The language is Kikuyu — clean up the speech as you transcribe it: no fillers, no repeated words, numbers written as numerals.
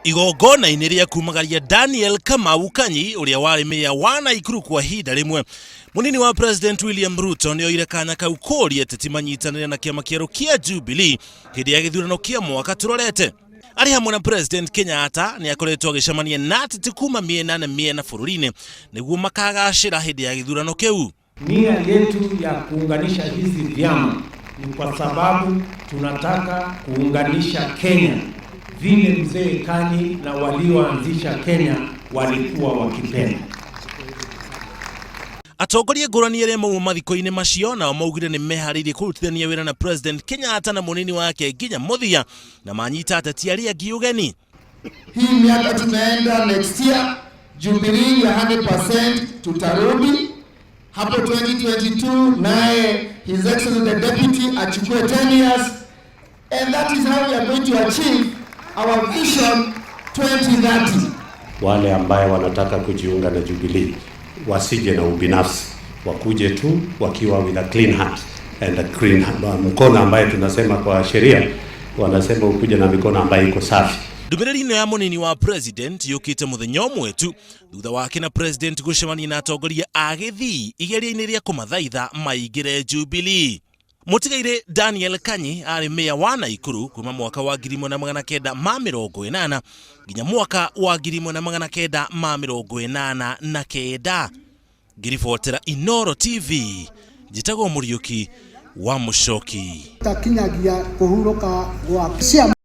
Igongona-inĩ rĩa kumagaria Daniel Kamau Kanyi ũrĩa warĩ meya wa Naikuru kwa ihinda rĩmwe, mũnini wa President William Ruto nĩ oire kanya kau kũria ateti manyitanĩre na kĩama kĩerũ kĩa Jubilee hĩndĩ ya gĩthurano kĩa mwaka tũrorete. Arĩ hamwe na President Kenyatta nĩ akoretwo agĩcemania na ateti kuma mĩena na mĩena bũrũri-inĩ nĩguo makagacĩra hĩndĩ ya gĩthurano kĩu. Nia yetu ya kuunganisha hizi vyama ni kwa sababu tunataka kuunganisha Kenya vile mzee Kanyi na walioanzisha Kenya walikuwa wakipenda. Atongoria ngũrani arĩa mauma mathiko-inĩ macio nao maugire nĩ meharĩirie kũrutithania wĩra na President Kenyatta na mũnini wake nginya mũthia na manyita ateti arĩa angĩ ũgeni. Hii miaka tunaenda next year, Jubilee ya 100% tutarudi hapo 2022, naye His Excellency the Deputy achukue 10 years, and that is how we are going to achieve our vision 2030. Wale ambaye wanataka kujiunga na Jubilee wasije na ubinafsi, wakuje tu wakiwa with a clean heart and a clean mkono ambaye tunasema kwa sheria, wanasema ukuje na mikono ambayo iko safi. Ndũmĩrĩri ĩno ya mũnini wa president yũkĩte mũthenya ũmwe tu thutha wake na president gũcemania na atongoria a gĩthii igeria-inĩ rĩa kũmathaitha maingĩre Jubilee. Mũtigairĩ Daniel Kanyi arĩ meya wa Naikuru kuma mwaka wa 1980 nginya mwaka wa 1989. Ngĩribotera Inooro TV, njĩtagwo Mũriũki wa Mũcoki. Takinyagia kũhurũka gwa cia.